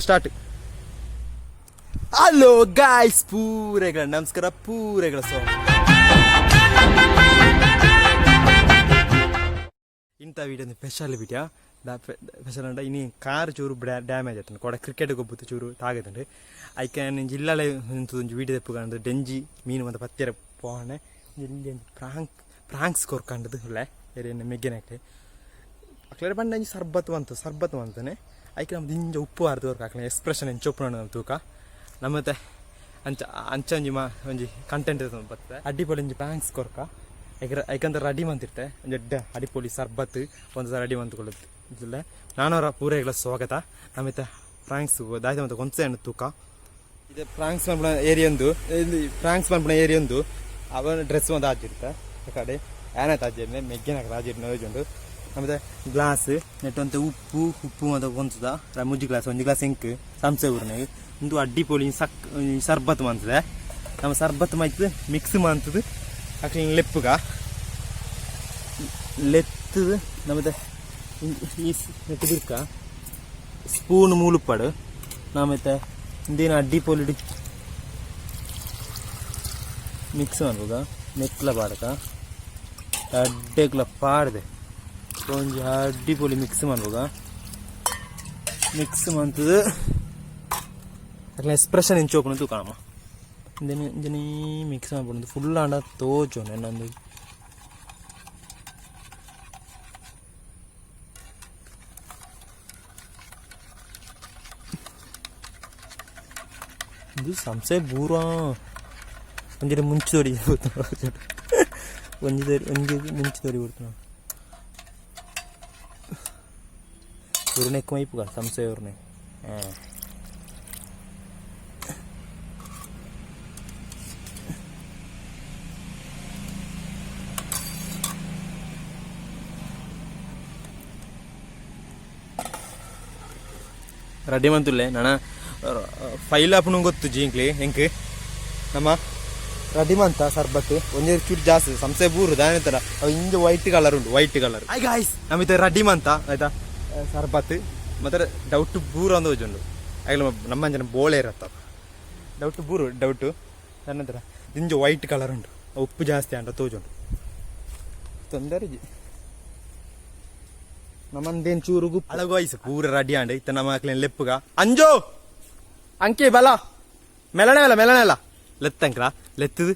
Start. Hello guys, ಪೂರೆಗಳ ನಮಸ್ಕಾರ, ಪೂರೆಗಳ ಸ್ವಾಗತ. ಇಂಥ video special video special ಅಂಡ ಇನಿ ಕಾರ್ ಚೂರು ಡ್ಯಾಮೇಜ್ ಆಯ್ತು ಕೊಡ ಕ್ರಿಕೆಟ್ ಗೊಬ್ಬತ್ತು ಚೂರು ತಾಗದುಂಡು. ಐಕೆ ಜಿಲ್ಲಾಲೆ ಒಂಜಿ ವೀಡಿಯೋ ತೆಪ್ಪುಗಂದು ಡೆಂಜಿ ಮೀನು ಒಂದು ಪತ್ತಿರ ಪೋಣೆ ಇಲ್ಲಿ ಒಂಜಿ ಪ್ರಾಂಕ್ಸ್ ಕೊರ್ಕಂಡದು ಉಲ್ಲೆ ಎರಿಯನ್ನ ಮೆಗ್ಗೆನಕ್ಕೆ ಅಕ್ಲೆರೆ ಪಂಡ ಒಂಜಿ ಸರ್ಬತ್ ಬಂತು ಸರ್ಬತ್ ಮಂತಾನೆ. ಐಕೆ ನಮ್ದು ಇಂಜ ಉಪ್ಪು ಅರ್ಧ ವರ್ಕ್ ಹಾಕ್ಲೆ ಎಕ್ಸ್ಪ್ರೆಷನ್ ಎಂಚ ಉಪ್ಪು ನಮ್ಮ ತೂಕ ನಮ್ಮತ್ತೆ ಅಂಚ ಅಂಚ ಒಂಜಿ ಮಾ ಒಂಜಿ ಕಂಟೆಂಟ್ ಬರ್ತದೆ. ಅಡ್ಡಿಪೊಲಿ ಒಂಜಿ ಪ್ರಾಂಕ್ಸ್ ಕೊರ್ಕ ಐಕ್ರ ಐಕಂತ ರೆಡಿ ಮಂತಿರ್ತೆ. ಒಂಜಿ ಎಡ್ಡೆ ಅಡಿಪೊಲಿ ಸರ್ಬತ್ ಒಂದು ರೆಡಿ ಮಂತ್ಕೊಳ್ಳೋದು. ನಾನವರ ಪೂರೈಗಳ ಸ್ವಾಗತ. ನಮ್ಮಿತ್ತ ಪ್ರಾಂಕ್ಸ್ ದಾಯ್ತ ಮತ್ತೆ ಕೊಂಚ ತೂಕ ಇದೆ. ಪ್ರಾಂಕ್ಸ್ ಮನ್ಪುನ ಏರಿಯೊಂದು, ಪ್ರಾಂಕ್ಸ್ ಮನ್ಪುನ ಏರಿಯೊಂದು. ಅವನ ಡ್ರೆಸ್ ಒಂದು ಆಜಿರ್ತೆ ಕಡೆ ಏನಾಯ್ತು ಆಜಿರ್ನೆ ಮೆಗ್ಗೆನ ಆಜಿರ್ನೆ ಉಂಟು. ನಮ್ಮದು ಗ್ಲಾಸ್ ನೆಟ್ಟೊಂತೆ ಉಪ್ಪು ಉಪ್ಪು ಮತ್ತು ಕೊಂಚದ ಮುಜ್ಜಿ ಗ್ಲಾಸ್ ಒಂಜಿ ಗ್ಲಾಸ್ ಇಂಕ್ ಸಂಸೆ ಊರ್ನೆ ಒಂದು ಅಡ್ಡಿಪೊಲಿ ಸಕ್ ಸರ್ಬತ್ ಮಂತದೆ. ನಮ್ಮ ಸರ್ಬತ್ ಮೈತ್ ಮಿಕ್ಸ್ ಮಂತದು ಅಕ್ಲಿ ಲೆಪ್ಪುಗ ಲೆತ್ತದು. ನಮ್ಮದು ಈ ನೆಟ್ಟು ಬಿರ್ಕ ಸ್ಪೂನ್ ಮೂಲುಪ್ಪಡು. ನಾಮೈತೆ ಇಂದೇನು ಅಡ್ಡಿಪೊಲಿ ಮಿಕ್ಸ್ ಮನ್ಪುಗ ನೆಕ್ಲ ಪಾಡಕ ಅಡ್ಡೆಗ್ಲ ಪಾಡ್ದೆ ಒಂಜಿ ಅಡ್ಡಿಪೊಲಿ ಮಿಕ್ಸ್ ಮನ್ಪುಗ. ಮಿಕ್ಸ್ ಮಂತದು ಅಕ್ಲ ಎಕ್ಸ್ಪ್ರೆಷನ್ ಇಂಚ ಓಪನ್ ತೂಕಣಮ್ಮ. ಇಂದೆನೆ ಇಂದೆನೇ ಮಿಕ್ಸ್ ಮನ್ಪುಂಡು. ಫುಲ್ ಆಂಡ ತೋಜೋಣ ಎನ್ನೊಂದು ಇದು ಸಂಸೆ ಬೂರ ಒಂಜಿ ಮುಂಚಿ ತೋಡಿ ಒಂಜಿ ಒಂಜಿ ಮುಂಚಿ ತೋಡಿ ಕೊಡ್ತಾನ ಉರುನೆಕ್ಕು ಮೈಪುಗ ಸಂಸೆ ಉರುನೆ. ಹಾಂ, ರೆಡಿ ಮಂತುಲ್ಲೆ. ನನ ಫೈಲ್ ಆಪುನು ಗೊತ್ತು ಜಿಂಕ್ಲಿ ಎಂಕ್ ನಮ್ಮ ರೆಡಿ ಮಂತ ಸರ್ಬತ್. ಒಂಜಿ ಚೂರು ಜಾಸ್ತಿ ಸಂಸೆ ಬೂರು ದಾನೆ ತರ ಅವು ಇಂಜ ವೈಟ್ ಕಲರ್ ಉಂಟು, white colour. I guys, Namita ready ಮಂತ ಆಯ್ತಾ ಸರ್ಬತ್. ಮತ್ತೆ ಡೌಟ್ ಬೂರು ಅಂದ ಉಂಟು. ಆಗಲ ನಮ್ಮ ಜನ ಬೋಳೆ ಇರತ್ತ ಡೌಟ್ ಬೂರು ಡೌಟು. ನಂತರ ಇಂಜ ವೈಟ್ ಕಲರ್ ಉಂಟು, ಉಪ್ಪು ಜಾಸ್ತಿ ಅಂಟ ತೋಜುಂಟು. ತೊಂದರೆ ನಮ್ಮಂದೇನು ಚೂರು ಅಳಗೋಯ್ಸ್ ಪೂರ ರೆಡಿ ಆಂಡ್. ಇತ್ತ ನಮ್ಮ ಮಕ್ಳಿನ ಲೆಪ್ಪುಗ. ಅಂಜೋ ಅಂಕೆ ಬಲ ಮೆಲಣೆ ಅಲ್ಲ ಮೆಲಣೆ ಅಲ್ಲ ಲೆತ್ತಂಕ್ಲ ಲೆತ್ತದು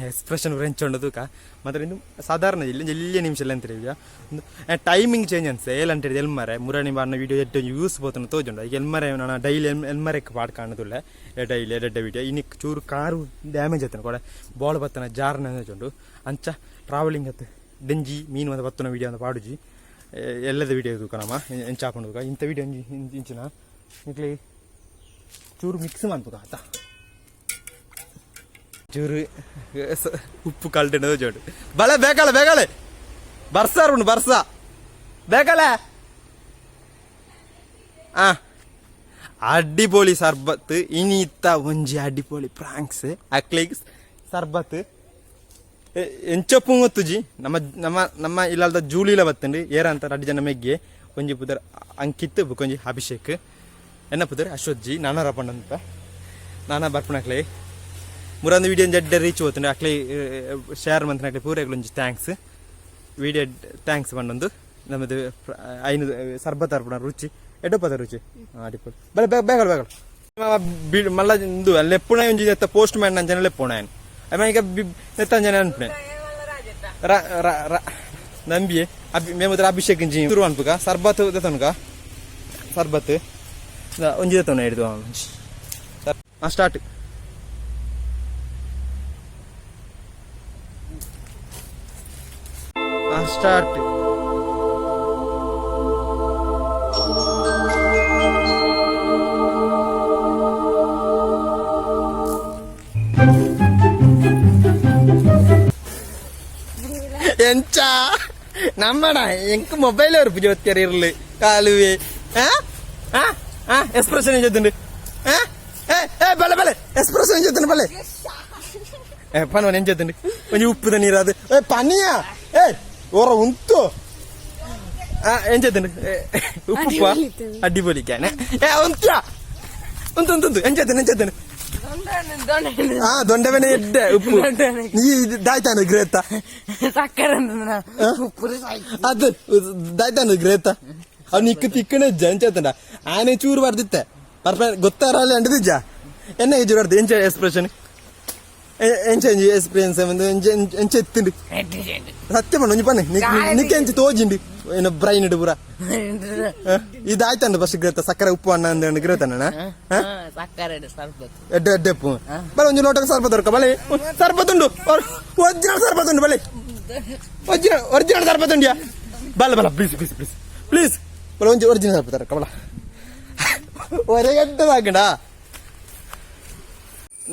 ಎಕ್ಸ್ಪ್ರೆಷನ್ ಫ್ರೆಂಚ್ ಉಂಡು ತೂಕ. ಮಾತ್ರ ಇಂದು ಸಾಧಾರಣ ಇಲ್ಲಿ ಎಲ್ಲಿಯ ನಿಮಿಷ ಎಲ್ಲ ಅಂತೀರಿ. ಒಂದು ಟೈಮಿಂಗ್ ಚೇಂಜ್ ಅನ್ಸೆ ಏಲ್ ಅಂಟೇಳಿ ಎಲ್ಮರೆ ಮುರಣಿ ಬಾರ್ನ ವಿಡಿಯೋ ಎಡ್ಡೆ ಯೂಸ್ ಬೋತನ ತೋಜುಂಡು. ಈಗ ಎಲ್ಮರೆ ನಾನು ಡೈಲಿ ಎಲ್ಮರೆಕ್ ಪಾಡ್ ಕಾಣುದಿಲ್ಲ. ಡೈಲಿ ಎಡ್ಡೆ ವಿಡಿಯೋ ಇನಿ ಚೂರು ಕಾರು ಡ್ಯಾಮೇಜ್ ಆತನ ಕೊಡೆ ಬಾಲ್ ಬತ್ತನ ಜಾರ್ನ ಉಂಡು. ಅಂಚ ಟ್ರಾವೆಲಿಂಗ್ ಅತ್ತು ಡೆಂಜಿ ಮೀನು ಒಂದು ಬತ್ತನ ವಿಡಿಯೋ ಅಂತ ಪಾಡುಜಿ. ಎಲ್ಲದ ವಿಡಿಯೋ ತೂಕ ನಮ್ಮ ಎಂಚ ಹಾಕೊಂಡು ಇಂಥ ವಿಡಿಯೋ ಇಂಚಿನ ಇಕ್ಲಿ ಚೂರು ಮಿಕ್ಸ್ ಮನ್ಪುಗ ಆತ. ಚೂರು ಉಪ್ಪು ಕಲ್ಟೆಂಡ ಜೋಡು ಬಲೆ ಬೇಕಲ್ಲ ಬೇಕಲೆ ಬರ್ಸಾರ ಉಂಡು ಬರ್ಸ ಬೇಕಲ್ಲ. ಆ ಅಡ್ಡಿಪೊಲಿ ಸರ್ಬತ್ ಇನಿತ್ತ ಒಂಜಿ ಅಡ್ಡಿಪೊಲಿ ಪ್ರಾಂಕ್ಸ್ ಅಕ್ಲಿಗ್ ಸರ್ಬತ್ ಎಂಚಪ್ಪು ಗೊತ್ತುಜಿ. ನಮ್ಮ ನಮ್ಮ ನಮ್ಮ ಇಲ್ಲದ ಜೂಲಿಲ ಬತ್ತಂಡು ಏರ ಅಂತ ಅಡ್ಡಿ ಜನ ಮೆಗ್ಗೆ ಒಂಜಿ ಪುದರ್ ಅಂಕಿತ್ ಬುಕೊಂಜಿ ಅಭಿಷೇಕ್ ಎನ್ನ ಪುದರ್ ಅಶ್ವತ್ಜಿ ನಾನಾರ ಪಂಡಂತ ನಾನಾ ಬರ್ಪುನಕ್ಲೆ ಮುರಂದು ವಿಡಿಯೋ ಜಡ್ಡೆ ರೀಚ್ ಹೋತುಂಡು. ಅಕ್ಲೆ ಶೇರ್ ಮಂತನಕ್ಲೆ ಪೂರೆಗ್ಲ ಒಂಜಿ thanks video thanks ಪಂಡೊಂದು ನಮ್ಮದು ಐನು ಸರ್ಬತ್ ಅರ್ಪಣ ರುಚಿ ಎಡ್ಡಪ್ಪದ ರುಚಿ ಅಡಿಪೊಲಿ ಬಲೆ ಬೇಗ ಬೇಗ ಮಲ್ಲ ಇಂದು ಲೆಪ್ಪುಣ ಒಂಜಿ ಪೋಸ್ಟ್ ಮ್ಯಾನ್ ಅಂಚನೆ ಲೆಪ್ಪುಣ ಈಗ ನೆತ್ತಂಜನೆ ಅನ್ಪುಣೆ ರ ರ ರ ನಂಬಿಯೆ ಅಭಿ ಮೇಮುದ್ರ ಅಭಿಷೇಕ್ ಇಂಜಿ ಶುರು ಅನ್ಪುಗ ಸರ್ಬತ್ ದೆತನುಗ ಸರ್ಬತ್ ಒಂಜಿ ದೆತನ ಹಿಡಿದು ಸ್ಟಾರ್ಟ್ ಸ್ಟಾರ್ಟ್. ಎಂಚ ನಮ್ಮಡ ಎಂಕ್ ಮೊಬೈಲ್ ಅವ್ರು ಜೊತೆ ಇರ್ಲಿ ಕಾಲುವೆ. ಎಕ್ಸ್ಪ್ರೆಷನ್ ಏನ್ ಚೊತ್ತುಂಡು? ಏ ಬಲೆ ಬಲೆ ಎಕ್ಸ್ಪ್ರೆಷನ್ ಏನ್ ಚೊತ್ತುಂಡು? ಬಲೆ ಏ ಪನ್ವನ್ ಏನ್ ಚೊತ್ತುಂಡು? ಒಂಜಿ ಉಪ್ಪುದ ನೀರು ಅದು. ಏ ಪನಿಯ ಏ ಓರ ಉಂತು. ಎಂಚ ಉಪ್ಪು ಅಡ್ಡಿಪೊಲಿಕ್ಕಾನೆ. ಏ ಉಂತ್ಯಾ, ಉಂತು ಉಂತು ಉಂತು. ಎಂಚ ಎಂಚ? ಆ ದೊಂಡವೆನೆ ಎಡ್ಡೆ ಉಪ್ಪು. ನೀ ದಾಯ್ತಾನ ಗ್ರೇತ. ಸಕ್ಕರೆ. ಅದು ದಾಯ್ತಾನ ಗ್ರೇತ. ಅವ್ ನಿಕ್ ತಿಕ್ಕಣ ಎಂಚ ಆನೆ ಚೂರು ಬರ್ದಿತ್ತೆ ಪರ್ಪ ಗೊತ್ತಾರಲ್ಲ ಅಂಡದಿಜ್ಜ. ಎನ್ನ ಏಜ್ ಬರ್ದು ಎಂಚ ಎಕ್ಸ್ಪ್ರೆಷನ್, ಎಂಚ ಎಕ್ಸ್ಪೀರಿಯನ್ಸ್, ಎಂಚ ಎಂಚ ಎತ್ತುಂಡು? ಸತ್ಯ ಪಣ್ಣ, ಒಂಜಿ ಪನ್ನೆ. ನಿಕ್ ಎಂಚ ತೋಜಿಂಡು ಏನ ಬ್ರೈನ್ ಇಡು ಪೂರ? ಇದಾಯ್ತಂಡ ಫಸ್ಟ್ ಗ್ರೇತ ಸಕ್ಕರೆ ಉಪ್ಪು ಅಣ್ಣ ಅಂದ ಗ್ರೇತಣ್ಣ. ಸಕ್ಕರೆ ಸರ್ಬತ್. ಎಡ್ಡೆ ಎಡ್ಡೆ ಉಪ್ಪು. ಬಲೆ, ಒಂಜಿ ಲೋಟಕ್ಕೆ ಸರ್ಬತ್ ದೊರಕ. ಬಲೆ, ಸರ್ಬತ್ ಉಂಡು, ಒರಿಜಿನಲ್ ಸರ್ಬತ್ ಉಂಡು. ಬಲೆ, ಒರಿಜಿನಲ್ ಒರಿಜಿನಲ್ ಸರ್ಬತ್ ಉಂಡಿಯಾ. ಬಲ ಬಲ, ಪ್ಲೀಸ್ ಪ್ಲೀಸ್ ಪ್ಲೀಸ್ ಪ್ಲೀಸ್. ಬಲ, ಒಂಜಿ ಒರಿಜಿನಲ್ ಸರ್ಬತ್ ದೊರಕ ಬಲ. ಒರೆ ಗಂಟೆ ಸಾಕಂಡ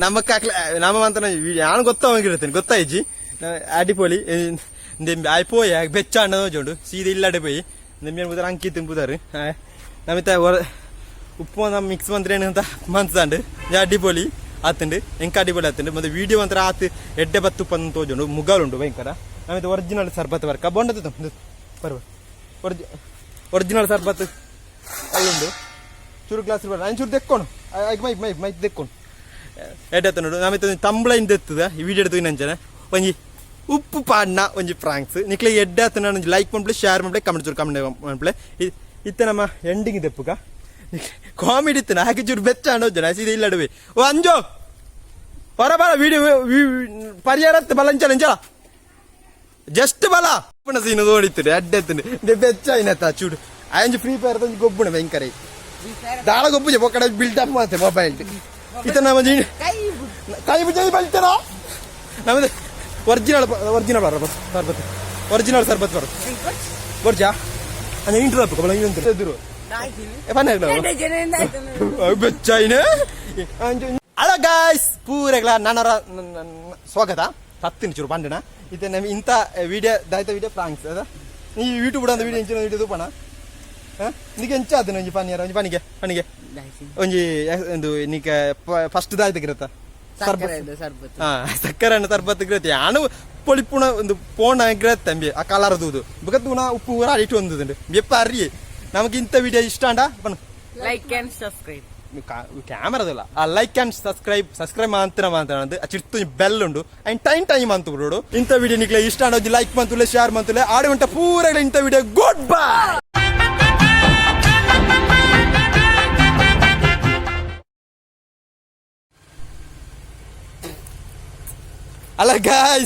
ನಮ್ಮ ಕಾಕ್ಲೆ ನಮ್ಮ ಅಂತ ನಾನು ಗೊತ್ತಾಗಿರ್ತೇನೆ ಗೊತ್ತಾಯ್ಜಿ. ಅಡಿಪೊಲಿ ಆಯ್ ಪೋಯ ಬೆಚ್ಚ ಅಣ್ಣ ನೋಜುಂಡು ಸೀದಾ ಇಲ್ಲಾಡೆ ಪೋಯಿ ನಿಂಬೆ ಬುದಾರ ಅಂಕಿ ತಿಂಬುದಾರು. ನಮಿತ ಉಪ್ಪು ಮಿಕ್ಸ್ ಮಂತ್ರ ಅಂತ ಮನ್ಸಂಡು. ಅಡಿಪೊಲಿ ಆತುಂಡು, ಎಂಕ ಅಡಿಪೊಲಿ ಆತುಂಡು. ಮತ್ತೆ ವೀಡಿಯೋ ಮಾತ್ರ ಆತು ಎಡ್ಡೆ ಬತ್ತು ಉಪ್ಪು ತೋಜುಂಡು, ಮುಗಾಲುಂಡು ಭಯಂಕರ. ನಮಿತ ಒರಿಜಿನಲ್ ಸರ್ಬತ್ ವರ್ಕ ಬೊಂಡ ಬರುವ ಒರಿಜಿನಲ್ ಸರ್ಬತ್ ಅಲ್ಲುಂಡು. ಚೂರು ಗ್ಲಾಸ್ ಬೇಡ, ಚೂರು ದೆಕ್ಕೋಣ. ಮೈ ಮೈ ಮೈ ದೆಕ್ಕೋಣ. ಎಡ್ಡೆ ನೋಡು. ನಮಿತ ತಂಬಳ ಇಂದ ಎತ್ತದ ಈ ವಿಡಿಯೋ ತೂಯಿನಂಚನೆ ಒಂಜಿ ಉಪ್ಪು ಪಾಡ್ನ ಒಂಜಿ ಪ್ರಾಂಕ್ಸ್ ನಿಕ್ಲೆ ಎಡ್ಡೆ ಆತನ ಒಂಜಿ ಲೈಕ್ ಮನ್ಪುಲೆ, ಶೇರ್ ಮನ್ಪುಲೆ, ಕಮೆಂಟ್ ಚೂರು ಕಮೆಂಟ್ ಮನ್ಪುಲೆ. ಇತ್ತೆ ನಮ್ಮ ಎಂಡಿಂಗ್ ದೆಪ್ಪುಗ. ಕಾಮಿಡಿ ಇತ್ತು, ಹಾಗೆ ಚೂರು ಬೆಚ್ಚ ಜನ ಸೀದಾ ಇಲ್ಲಡುವೆ. ಓ ಅಂಜೋ, ಬರ ಬರ. ವಿಡಿಯೋ ಪರಿಹಾರ ಬಲ ಅಂಚಲ ಅಂಚಲ ಜಸ್ಟ್ ಬಲ ಸೀನು ನೋಡಿತ್ತು. ಅಡ್ಡೆ ಎತ್ತುಂಡು, ಬೆಚ್ಚ అయినತ್ತ ಚೂಡು. ಆಂಜಿ ಫ್ರೀ ಫೈರ್ ಒಂಜಿ ಗೊಬ್ಬುಣ ಭಯಂಕರ ದಾಳ ಗೊಬ್ಬುಜೆ ಬೊಕ್ಕಡ ಬಿಲ್ಟ್ ಅಪ್ ಮಾಡ್ತೆ ಮೊಬೈಲ್. ಇತ್ತ ನಮ್ಮ ಕೈ ಬುಜ ಬಲ್ತಾರ. ನಮ್ಮದು ಒರಿಜಿನಲ್ ಒರಿಜಿನಲ್ ಬರ ಸರ್ಬತ್, ಒರಿಜಿನಲ್ ಸರ್ಬತ್ ಬರ ಬರ್ಜಾ ಅಂಜ ಇಂಟ್ರೋ ಬಲ ಎದುರು ಬೆಚ್ಚಾಯಿನ. ಹಲೋ ಗಾಯ್ಸ್, ಪೂರೆಗ್ಲ ನಾನರ ಸ್ವಾಗತ. ತತ್ತಿನ ಚೂರು ಪಂಡಣ ಇತ್ತೆ ನಮ್ ಇಂಥ ವಿಡಿಯೋ ದಾಯ್ತ ವಿಡಿಯೋ ಪ್ರಾಂಕ್ಸ್ ಅದ. ಈ ಯೂಟ್ಯೂಬ್ ಅಂದ ವಿಡಿಯೋ ಎಂಚಿನ ವಿಡಿಯೋ ತೂಪಣ. ನಿಗೆ ಎಂಚ ಆತನ ಒಂಜಿ ಪನಿಯರ ಒಂಜಿ ಪನಿಗೆ ಪನಿಗೆ ಒಂಜಿ ಒಂದು ನಿಕ ಫಸ್ಟ್ ದಾಯ್ತ ಗಿರತ್ತ? ಸರ್ಬತ್. ಹಾ, ಸಕ್ಕರೆ ಸರ್ಬತ್ ಗಿರತ್ತೆ. ಯಾನು ಪೊಳಿಪುಣ ಒಂದು ಪೋಣ ಗಿರತ್ತೆ ಅಂಬಿ. ಆ ಕಲರ್ ದೂದು ಬೊಕ ತೂನ ಉಪ್ಪು ಊರ ಅಡಿಟ್ಟು ಒಂದುದುಂಡು ಬೆಪ್ಪ ಅರ್ರಿ. ನಮಗೆ ಇಂಥ ವಿಡಿಯೋ ಇಷ್ಟ ಅಂಡ ಪನ್ನು. Like and subscribe. ಕ್ಯಾಮರಾದಲ್ಲ, ಆ ಲೈಕ್ ಅಂಡ್ ಸಬ್ಸ್ಕ್ರೈಬ್. ಸಬ್ಸ್ಕ್ರೈಬ್ ಮಾತ್ರ ಮಾತ್ರ ಚಿರ್ತು ಬೆಲ್ ಉಂಡು ಅಂಡ್ ಟೈಮ್ ಟೈಮ್ ಅಂತ ಬಿಡೋಡು. ಇಂಥ ವಿಡಿಯೋ ನಿಕ್ಲೆ ಇಷ್ಟ ಅಂಡ ಲೈಕ್ ಮಂತುಲೆ, ಶೇರ್ ಮಂತುಲೆ. ಆಡಿ ಉಂಟ ಪೂರ ಇಂಥ ವಿಡಿಯೋ. Good bye. ಅಲ್ಲ ಗಾಯ್ಸ್.